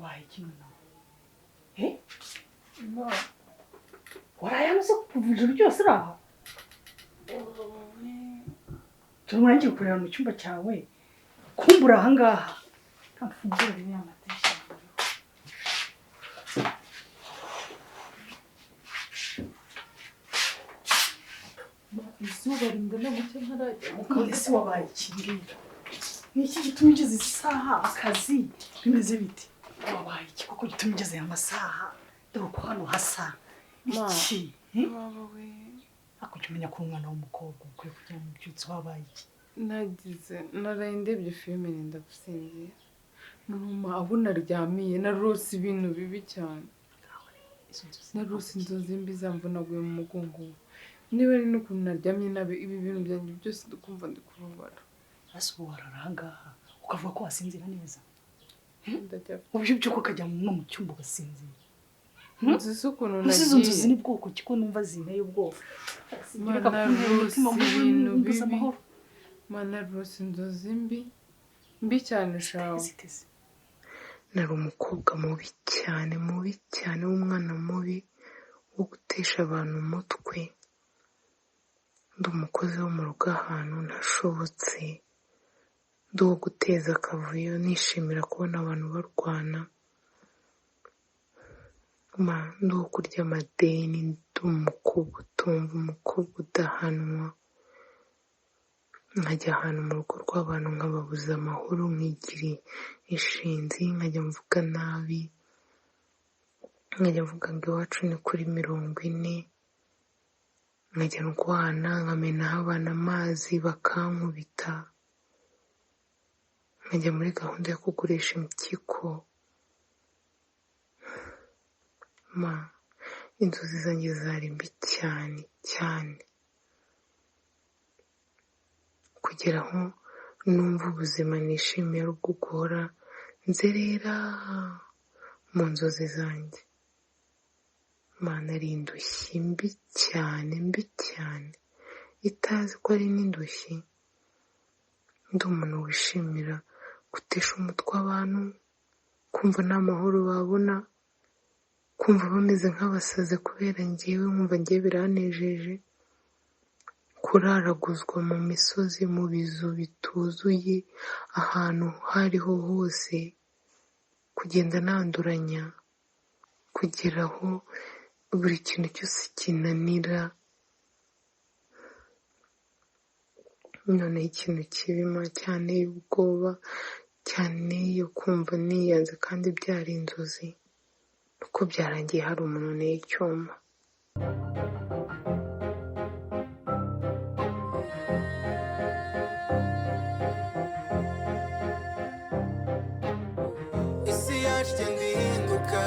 Wabaye iki mwana? Eh? Waraye hano se kuva ijoro ryose uri aha? Turabona ngiye kureba mu cyumba cyawe, kumbura aha ngaha. Nta mfungure ya madirishya. Izuba ringana gutya ntarajya mu None kazi. se wabaye iki mbwira? Ni iki gitumye ugeze izi saha akazi bimeze bite? Wabaye iki koko gitumye ugeze aya masaha? Dore uko hano hasa. Ma. Iki? Eh? Baba we. Ariko jya umenya ko uri umwana w'umukobwa ukwiye kugira ngo ubyutse wabaye iki? Nagize naraye ndebye filime nenda gusinzira. Mama, aho naryamiye narose ibintu bibi cyane. Izo nzozi. Narose inzozi mbi zamvunaguye mu mugongo. Niba ari n'ukuntu naryamye nabi, ibi bintu byanjye byose ndikumva ndi kubabara. Ese ubu warara aha ngaha ukavuga ko wasinzira neza? Ndajya Uburyo by'uko ukajya no mu cyumba ugasinzira. Nzi se ukuntu Mbese izo nzozi nagiye. ni bwoko ki ko numva zinteye ubwoba? Mana, Reka kuntera umutima narose mubi, ibintu mbuze bibi. amahoro. Mana, narose inzozi mbi mbi cyane shawe. Ziteze. Nari umukobwa mubi cyane, mubi cyane, w'umwana mubi wo gutesha abantu umutwe. Ndi umukozi wo mu rugo ahantu ntashobotse, ndi uwo guteza akavuyo, nishimira kubona abantu barwana. Ma, ndi uwo kurya amadeni, ndi umukobwa utumva, umukobwa udahanwa. Nkajya ahantu mu rugo rw'abantu nkababuza amahoro, nkigira inshinzi, nkajya mvuga nabi, nkajya mvuga ngo iwacu ni kuri 40, nkajya ndwana, nkamenaho abana amazi bakankubita, nkajya muri gahunda yo kugurisha impyiko. Ma, inzozi zanjye zari mbi cyane cyane, kugera aho numva ubuzima nishimiye ari ubwo guhora nzerera mu nzozi zanjye. Ma, nari indushyi mbi cyane, mbi cyane, itazi ko ari n'indushyi. Ndi umuntu wishimira gutesha umutwe abantu, kumva nta mahoro babona, kumva bameze nk'abasazi kubera njyewe, nkumva njyewe biranejeje. Kuraraguzwa mu misozi, mu bizu bituzuye, ahantu aho ariho hose, kugenda nanduranya, kugera aho buri kintu cyose kinanira. Noneho ikintu kibima cyane ubwoba, cyane yo kumva niyanze kandi byari inzozi, uko byarangiye hari umuntu unteye icyuma. Isi yacu igenda ihinduka,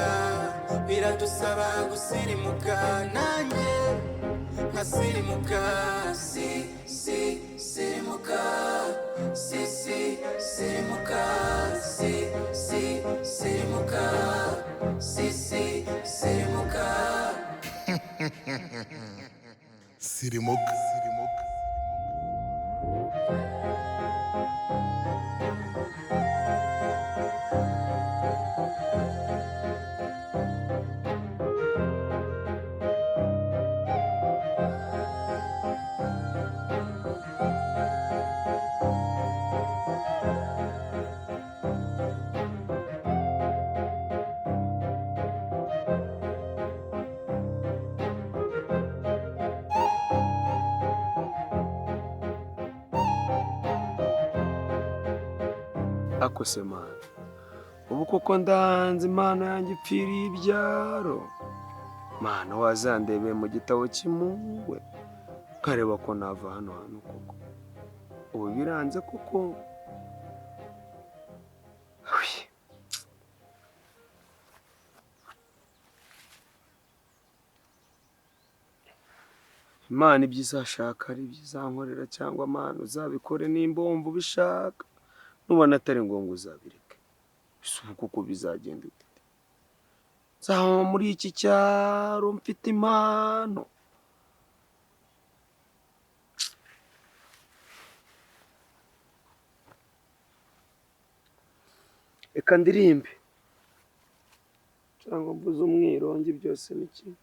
biradusaba gusirimuka, nanjye nkasirimuka. Si si sirimuka, si si sirimuka, si si sirimuka, si si sirimuka. Sirimuka. Sirimuka. Akose mana, ubu koko ndanze impano yanjye ipfiriye ibyaro. Mana, wazandebeye mu gitabo cy'impuhwe nkareba ko nava hano hantu koko. Ubu biranze koko. Awi. Imana ibyo izashaka ari ibyo izankorera, cyangwa Mana uzabikore nimba wumva ubishaka, nubona atari ngombwa uzabireke. Ese ubu koko bizagenda bite? Nzaba muri iki cyaro mfite impano. Reka ndirimbe. Cyangwa mvuze umwirongi, byose ni kimwe.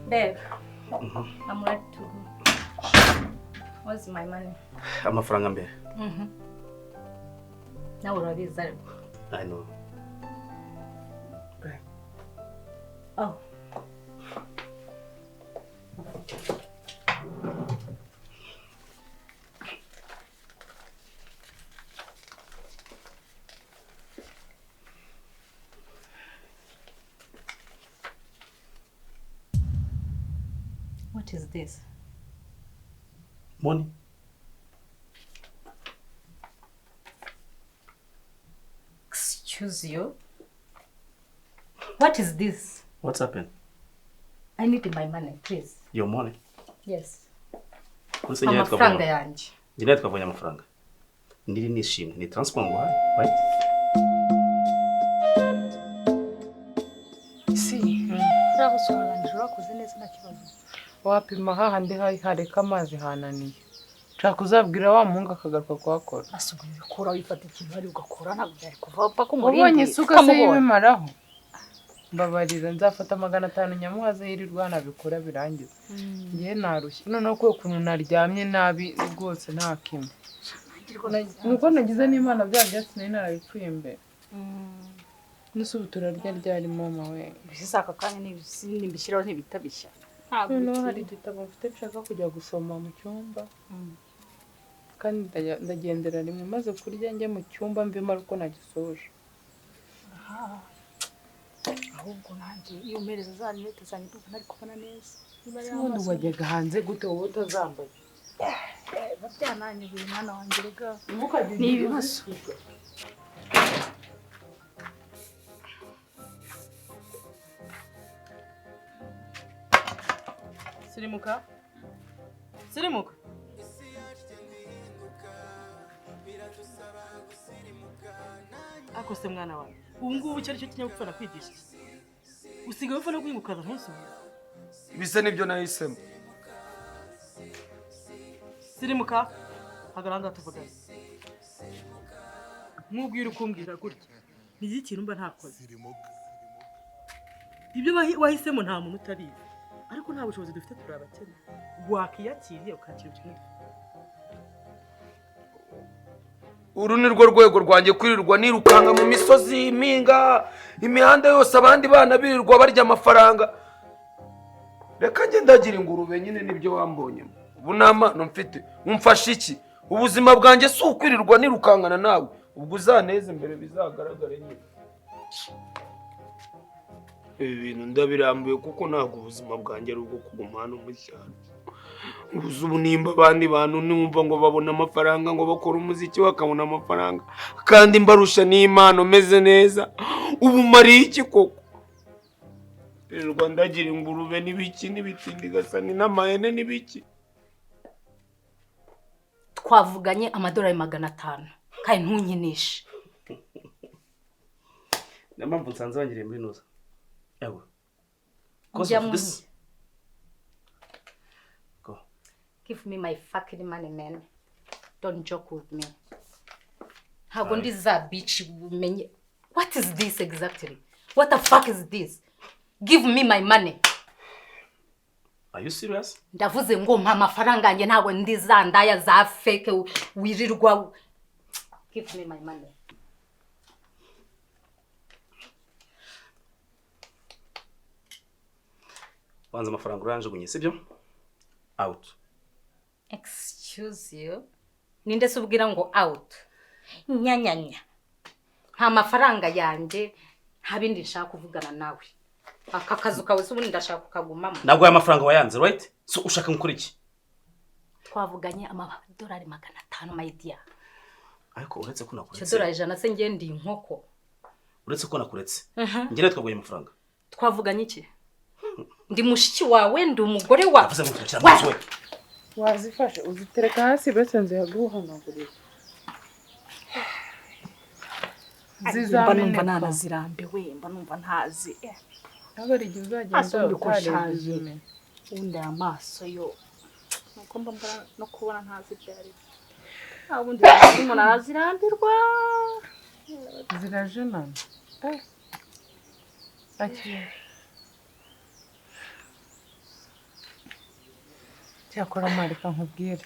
Babe, I'm ready to go. Where's my money? Amafaranga mbere. Nawe urabizi ariko. I know. Oh. What is this? Money. Excuse you? What is this? What's happened? I need my money, please. Your money? Yes. Amafaranga Amafaranga yanjye. Njye nawe twavunye amafaranga. Ndiri nishimwe. Ni transport nguhaye, right? Si Uragusobanurira wakoze neza nta kibazo. Wapima hahandi hareka amazi hananiye. Nshaka uzabwira wa muhungu akagaruka kuhakora. Asubuye ukora wifata ikintu ari ugakora ntabwo byari kuva paka umurindi. Ubonye isuka se yibimaraho. Mbabarira nzafata 500 nyamuhaze yirirwa nabikora birangiza. Ngiye narushye. Noneho ko ukuntu naryamye nabi rwose nta kimwe. Nuko nagize n'Imana bya byatsi nari narabipfuye mbere. Nese ubu turarya ryari mama we? Bisi aka kanya nimbishyiraho ntibitabishya. Noneho hari igitabo mfite nshaka kujya gusoma mu cyumba. Kandi ndagendera rimwe maze kurya njye mu cyumba mvemo ariko nagisoje. Ahubwo nanjye iyo mpereza za rinete zanjye ndumva ntari kubona neza. Ubundi wajyaga hanze gute wowe utazambaye? Byananyuguye mwana wanjye rega. Ni ibibazo. Sirimuka. Sirimuka. Ako se mwana wawe. Ubu ngubu cyo aricyo kinyabupfura nakwigisha. Usigaye upfa no guhingukaza ntusubize. Ibise nibyo nahisemo. Sirimuka. Hagarara tuvugane. Nkubwira ukumbwira gutya. Ni ikintu mba ntakoze. Ibyo wahisemo nta muntu utabizi. Ariko nta bushobozi dufite turi abakene. Wakiyakiriye ukakira ubukene. Uru ni rwo rwego rwanjye kwirirwa nirukanga mu misozi impinga imihanda yose abandi bana birirwa barya amafaranga. Reka njye ndagira ingurube nyine nibyo wambonyemo. Ubu nta mpano mfite. Umfasha iki? Ubuzima bwanjye si ukwirirwa nirukangana nawe. Ubwo uzaneze imbere bizagaragare nyine. Ibi bintu ndabirambuye kuko ntabwo ubuzima bwanjye ari ubwo kuguma hano mu cyaro. Ubu nimba abandi bantu numva ngo babona amafaranga ngo bakora umuziki bakabona amafaranga kandi mbarusha n'impano meze neza, ubu mariye iki koko? Kwirirwa ndagira ingurube n'ibiki n'ibitindi gasani n'amahene n'ibiki. Twavuganye amadolari 500 kandi ntunyinishe. Niyo mpamvu nsanze bangiriye muri nuza. Yawe. Cause of this. Go. Give me my fucking money, man. Don't joke with me. Ntabwo ndi za bitch umenye. What is this exactly? What the fuck is this? Give me my money. Are you serious? Ndavuze ngo mpa amafaranga yanjye, ntabwo ndi za ndaya za fake wirirwa. Give me my money. Wanze amafaranga uranjugunye, sibyo? Out. Excuse you. Ninde se ubwira ngo out? Nyanyanya. Nta mafaranga yanjye, nta bindi nshaka kuvugana nawe. Aka kazu kawe se ubundi ndashaka kukagumamo. Ntabwo aya mafaranga wayanze, right? So ushaka gukora iki? Twavuganye amadolari 500 my dear. Ariko uretse ko nakuretse. Idolari 100 se ngiye ndi inkoko. Uretse ko nakuretse. Ngira twaguye amafaranga. Twavuganye iki? Ndi mushiki wawe, ndi umugore wawe. Wazifashe uzitereka hasi bese nzihaguhanagurira. Mba numva nanazirambiwe, mba numva ntazi. Ntabwo ari igihe uzagenda utarebye. Ubundi aya maso yo nuko mba mbona no kubona ntazi ibyo ari byo. Ubundi umuntu arazirambirwa. Zirajenana. Akira. Cyakora mareka nkubwire.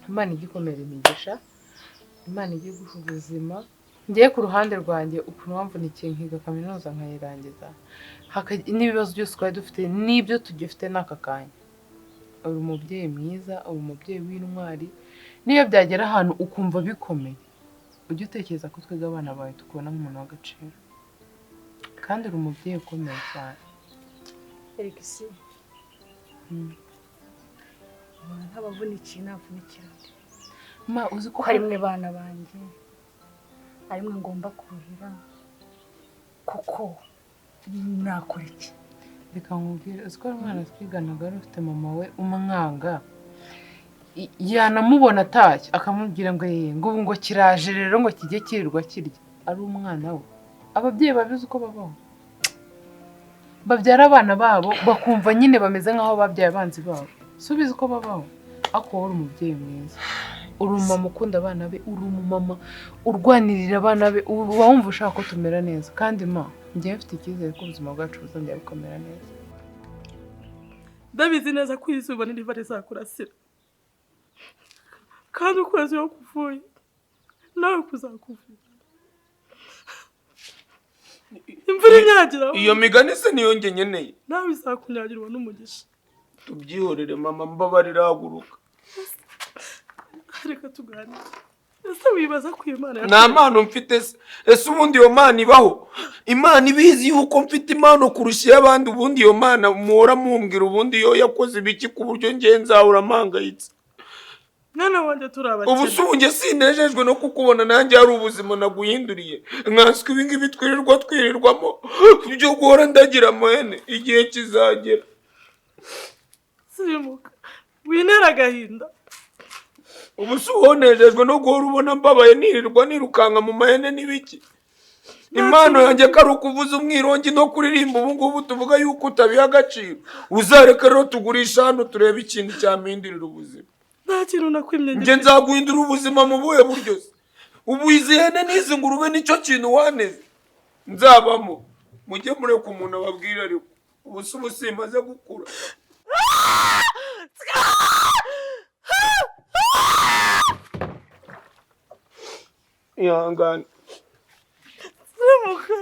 Imana igikomera imigisha, Imana igiye guha ubuzima. Ngiye ku ruhande rwanjye ukuntu wamvunikiye nkiga kaminuza nkayirangiza, n'ibibazo byose twari dufite n'ibyo tugifite n'aka kanya. Uri umubyeyi mwiza, uri umubyeyi w'intwari. Niyo byagera ahantu ukumva bikomeye, ujye utekereza ko twebwe abana bawe tukubona nk'umuntu w'agaciro. Kandi uri umubyeyi ukomeye cyane. Erigisi. Ntabavunikiye navunikira. Ma uzi ko hari mwe bana banjye, ari mwe ngomba kuruhira, kuko nakora iki? Reka nkubwire, uzi ko umwana twiganaga wari ufite mama we umwanga, yanamubona atashye akamubwira ngo yeye ngo ubu ngo kiraje rero ngo kijye kirirwa kirya. Ari umwana we. Ababyeyi babizi uko babaho, babyara abana babo bakumva nyine bameze nk'aho babyaye abanzi babo. Subiza uko babaho. Ariko wowe uri umubyeyi mwiza, uri umumama ukunda abana be, uri umumama urwanirira abana be, uba wumva ushaka ko tumera neza. Kandi ma njyewe mfite icyizere ko ubuzima bwacu buzongera bukamera neza. Ndabizi neza ko izuba niriva rizakurasira, kandi ukwezi iyo kuvuye nawe kuzakuvura. Imvura inyagira. Iyo migani se niyo njye nkeneye. Nawe izakunyagirwa n'umugisha. Tubyihorere mama, mbabarira, haguruka. Reka tuganire. Ese wibaza ko Imana nta mpano mfite se? Ese ubundi iyo Mana ibaho? Imana ibizi yuko mfite impano kurusha iy'abandi. Ubundi iyo Mana muhora mumbwira, ubundi yo yakoze ibiki ku buryo njye nzahora mpangayitse? Mwana wanjye turi abakene. Ubu se ubu njye sinejejwe no kukubona nanjye hari ubuzima naguhinduriye. Nkanswe ibi ngibi twirirwa twirirwamo byo guhora ndagira amahene, igihe kizagera. Sirimuka winera agahinda. Ubu se ubonejejwe no guhora ubona mbabaye nirirwa nirukanka mu mahene n'ibiki? Impano yanjye ko ari ukuvuza umwirongi no kuririmba, ubu ngubu tuvuga yuko utabiha agaciro. Uzareka rero tugurisha hano turebe ikintu cyampindurira ubuzima. Nta kintu nakwimye. Njye nzaguhindura ubuzima mu buhe buryo se? Ubu izi hene n'izi ngurube nicyo kintu waneze nzabamo. Mujye mureka umuntu ababwira, ariko ubu se ubu simaze gukura. Ihangane. Sirimuka.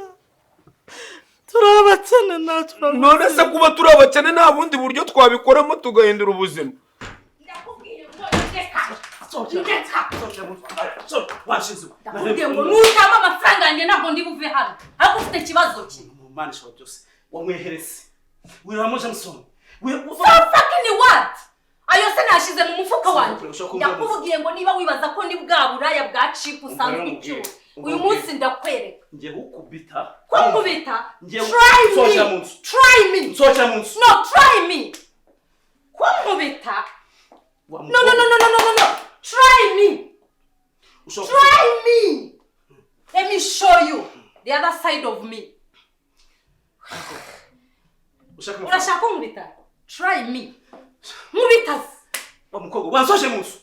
Turi abakene natwe. None se kuba turi abakene nta bundi buryo twabikoramo tugahindura ubuzima? Ndakubwiye ngo nutama amafaranga yanjye ntabwo ndi buve hano. Ariko ufite ikibazo ki? Mana ishobora byose. Wamweherese. Wiramo Jameson. So fucking what? Ayo se nashize mu mufuka wanjye. Ndakubwiye ngo niba wibaza ko ndi bwa buraya bwa chip usanzwe ucyura. Uyu munsi ndakwereka. Ngiye kukubita. Kunkubita? Ngiye Try nsohokera me. mu nzu. Try me. Nsohokera mu nzu. No, try me. Kunkubita? Wa No, no, no, no, no, no, no, no. Try me. Ushobora Try me. Let me show you the other side of me. Ushaka amafaranga? Urashaka kunkubita? Try me. Nkubita se. Wa mukobwa, wansohokeye mu nzu.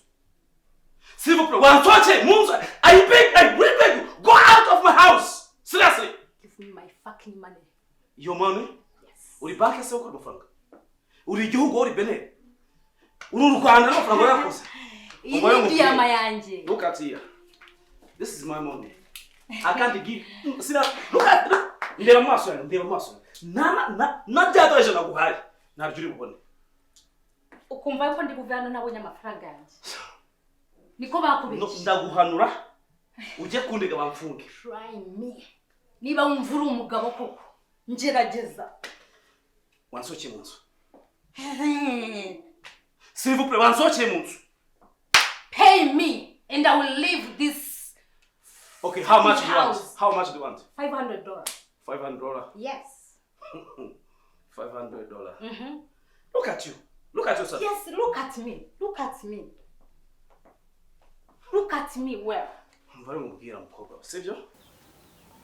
S'il vous plaît, wansohokeye mu nzu. I beg, I really beg you, go out of my house. Seriously. Give me my fucking money. Your money? Uri banki se ukora amafaranga? Uri igihugu, uri Benin? Uri u Rwanda n'amafaranga warakoze? Iyi Umva ni yo diyama yanjye. Look at here. This is my money. I can't give. Sina, look at, look. Ndeba mu maso yanjye, ndeba mu maso yanjye. Na bya doje naguhaye. Ntabyo uri bubone. Ukumva ko ndi buve hano nabonye amafaranga yanjye? Niko No, bakubeshye? Ndaguhanura ujye kundega bamfunge. Try me. Niba wumva uri umugabo koko, ngerageza. Wansohokeye mu nzu. S'il vous plaît, wansohokeye mu nzu. Pay me and I will leave this Okay, how much do you want? house. How much do you want? $500. $500. Yes. $500. Look at you. Look at yourself. Yes, look at me. Look at me. Look at me well. Umva rero nkubwira, mukobwa, sibyo?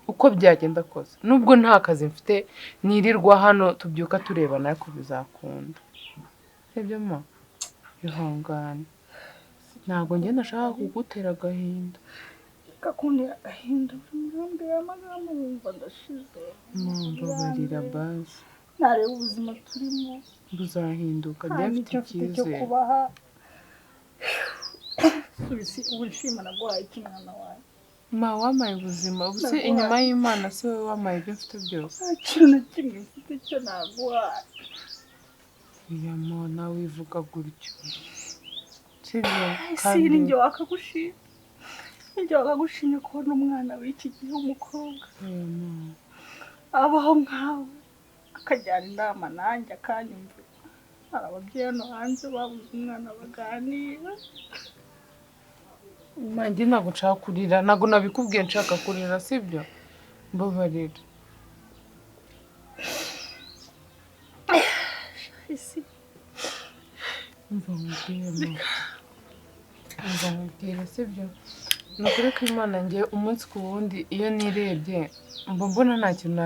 Uko byagenda kose, nubwo nta kazi mfite, nirirwa hano tubyuka turebana, ariko bizakunda, sibyo ma? Ihangane, ntabwo njye nashaka kugutera agahinda. Kakundira agahinda, urambwira amagambo wumva ndashize. Mbabarira basi. Ntareba ubuzima turimo. Buzahinduka. Nta Njye mfite n'icyo mfite cyo icyizere. kubaha. Subisi ubu nshima naguhaye iki, mwana wawe? Ma, wampaye ubuzima. Ubu se Naguhaye. inyuma y'Imana si wowe wampaye ibyo mfite byose? Nta kintu na kimwe mfite cyo naguhaye. Iya ma, nawe wivuga gutyo, sibyo? Si ni njye wakagushima, ni njye wakagushimye kubona umwana w'iki gihe w'umukobwa Oya, ma. abaho nkawe, akajyana inama nanjye akanyumvira. Hari ababyeyi hano hanze babuze umwana baganira. Ma, njye ntabwo nshaka kurira, ntabwo nabikubwiye nshaka kurira, sibyo? Mbabarira. Isi. Umva nkubwire, ma. Umva nkubwire, sibyo? Ni ukuri ko Imana, njye umunsi ku wundi iyo nirebye mba mbona nta kintu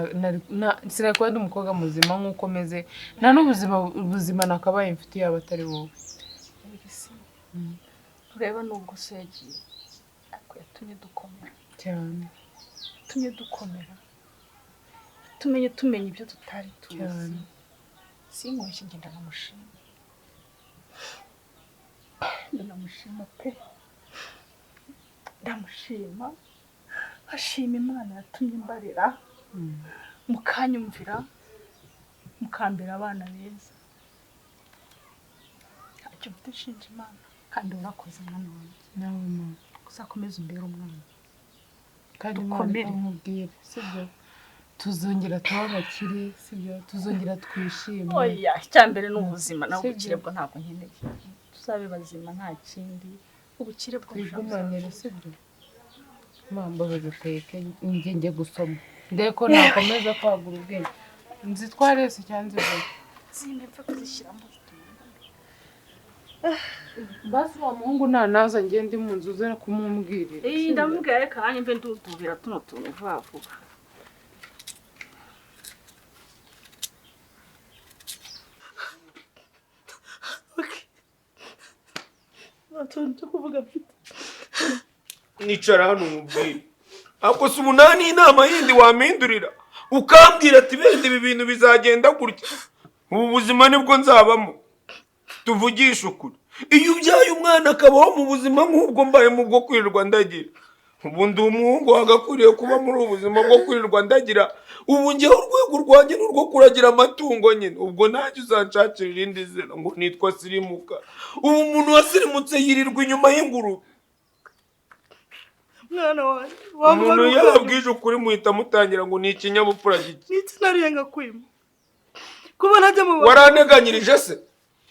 sinari kuba ndi umukobwa muzima nk'uko meze, nta n'ubuzima buzima nakabaye mfite yaba atari wowe. Isi, tureba nubwo se yagiye, ariko yatumye dukomera. Cyane. Yatumye dukomera, tumenye tumenya ibyo tutari tuzi. Cyane. Sinkoshye, ngenda namushima, ndanamushima pe, ndamushima, ashima Imana yatumye mbarera mukanyumvira, mukambera abana beza. Ntacyo mfite nshinja Imana, kandi urakoze mwana wanjye. Nawe ma. Uzakomeze umbere umwana. Kandi Imana, Dukomere. reka nkubwire, sibyo? Tuzongera tuba abakire, sibyo? Tuzongera twishime. Oya, icya mbere ni ubuzima, nawe Sibyo. ubukire bwo ntabwo nkeneye. Tuzabe bazima, nta kindi, ubukire bwo Twigumanire, sibyo? Mbabazi, uteke, njye njye gusoma, ndebe ko nakomeza kwagura ubwenge. Nzitware se cyangwa nzivure? Zimwe mpfe kuzishyiramo. Basi wa muhungu ntanaza, njye ndi mu nzu, uze kumubwirira. Iyi ndamubwira, reka nanjye mbe ndudubira tuno tuntu vuba vuba. Nta kintu cyo kuvuga mfite. Nicara hano umubwire. Ariko si umunani, inama yindi wampindurira, ukambwira ati benda ibi bintu bizagenda gutya, ubu buzima nibwo nzabamo. Tuvugishe ukuri, iyo ubyaye umwana akabaho mu buzima nk'ubwo mbayemo bwo kwirirwa ndagira, ubu ndi umuhungu wagakwiriye kuba muri ubu buzima bwo kwirirwa ndagira. Ubu ngewe urwego rwanjye ni urwo kuragira amatungo nyine. Ubwo nanjye uzanshakira irindi zina ngo nitwa Sirimuka. Ubu umuntu wasirimutse yirirwa inyuma y'ingurube. Mwana wanjye, Umuntu wambara. yababwije ukuri muhita mutangira ngo ni ikinyabupfura gike. N'iki nariye ngakwima kuba ntajya mu bantu? Waranteganyirije se?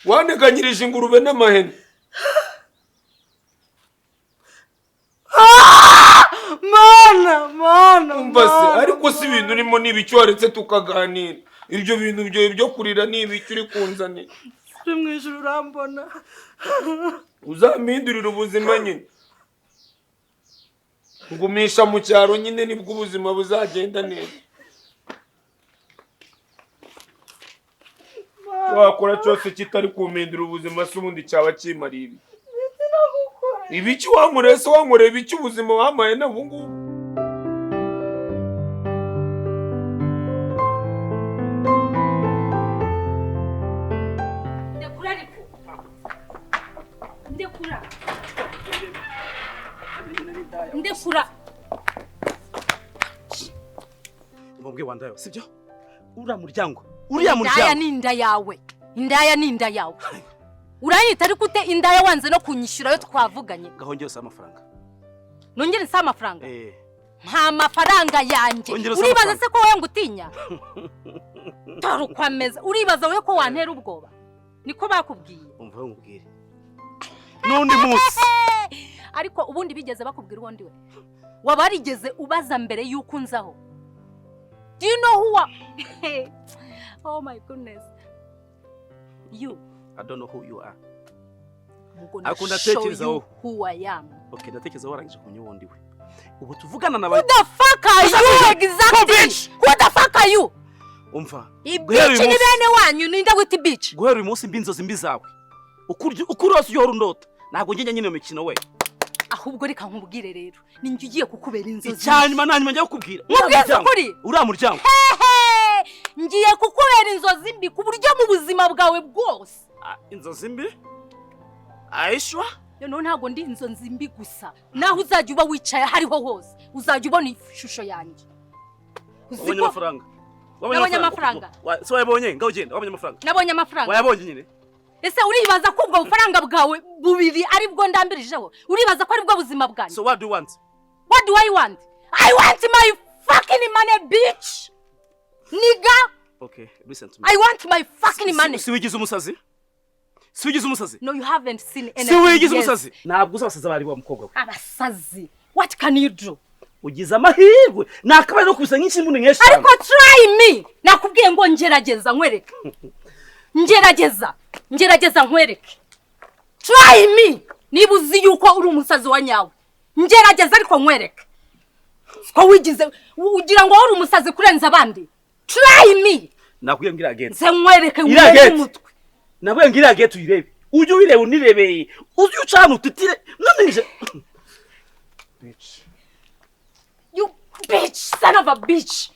Wanteganyirije ingurube n'amahene. Mana, mana. Umva se, ariko si ibintu urimo ni ibiki waretse tukaganira. Ibyo bintu byo kurira ni ibiki uri kunzanira? Uri mu ijuru urambona. Uzampindurira ubuzima nyine. Ngumisha mu cyaro nyine nibwo ubuzima buzagenda neza. Wakora cyose kitari kumpindura ubuzima se ubundi cyaba kimariye ibi. Ibiki wankoreye se wankoreye ibiki ubuzima wampaye na ubu ngubu. Ndekura ariko. Ndekura. Ndekura. Umubwiye wandayo, sibyo? Uriya muryango. Uriya muryango. Indaya ni inda yawe. Indaya ni inda yawe. Uranyita ariko ute indaya wanze no kunyishyura yo twavuganye. Gahongeye usaba amafaranga. Nongere nsaba amafaranga? Nta mafaranga yanjye. Uribaza se ko wowe ngutinya? Dore uko ameze. Uribaza wowe ko wantera ubwoba? Niko bakubwiye. Umva nkubwire. N'undi munsi. Ariko ubundi bigeze bakubwira uwo ndiwe. Wabarigeze ubaza mbere yuko unzaho. Do you know who I... Oh my goodness. You. I don't know who you are. I'm gonna show you who I am. Okay, ndatekereza warangije kumenya uwo ndiwe. Ubu tuvugana na Who the fuck are you exactly? Who the fuck are you? Umva. Ibici ni bene wanyu ninda wita ibici. Guhera uyu munsi mbi inzozi mbi zawe. Ukurose uyohora undota. Ntabwo njye nyine mikino we. Ahubwo reka nkubwire rero. Ninjye ugiye kukubera inzozi. Icyanyuma nanyuma njya kukubwira. Mubwize ukuri. Uriya muryango. Ngiye kukubera inzozi mbi ku buryo mu buzima bwawe bwose. Inzozi mbi? Aishwa? Noneho ntabwo ndi inzozi mbi gusa. Naho uzajya uba wicaye hariho hose, uzajya ubona ishusho yanjye. Wabonye amafaranga? Wabonye amafaranga? Se wayabonye? Ngaho ugenda, wabonye amafaranga? Nabonye amafaranga. Wayabonye nyine? Ese uribaza ko ubwo bufaranga bwawe bubiri ari bwo ndambirijeho? Uribaza ko ari bwo buzima bwanjye? So what do you want? What do I want? I want my fucking money, bitch! Nigga! Okay, listen to me. I want my fucking money. Si wigize umusazi? Si wigize umusazi? No, you haven't seen anything. Si wigize umusazi? Ntabwo uzabasaza bari wa mukobwa we. Abasazi. What can you do? Ugize amahirwe. Nakabaye no kusa nk'ikimbuni nk'eshanu. Ariko try me. Nakubwiye ngo ngerageza nkwereke. Ngerageza. Ngerageza nkwereke. Try me. Niba uzi yuko uri umusazi wa nyawe. Ngerageza ariko nkwereke. Ko wigize ugira ngo uri umusazi kurenza abandi. Try me. Nakubwiye ngo iriya gate. Nze nkwereke nkwereke umutwe. Nakubwiye ngo iriya gate uyirebe. Ujye uyireba unirebeye. Ujye ucana utitire. None nje. Bitch. You bitch, son of a bitch.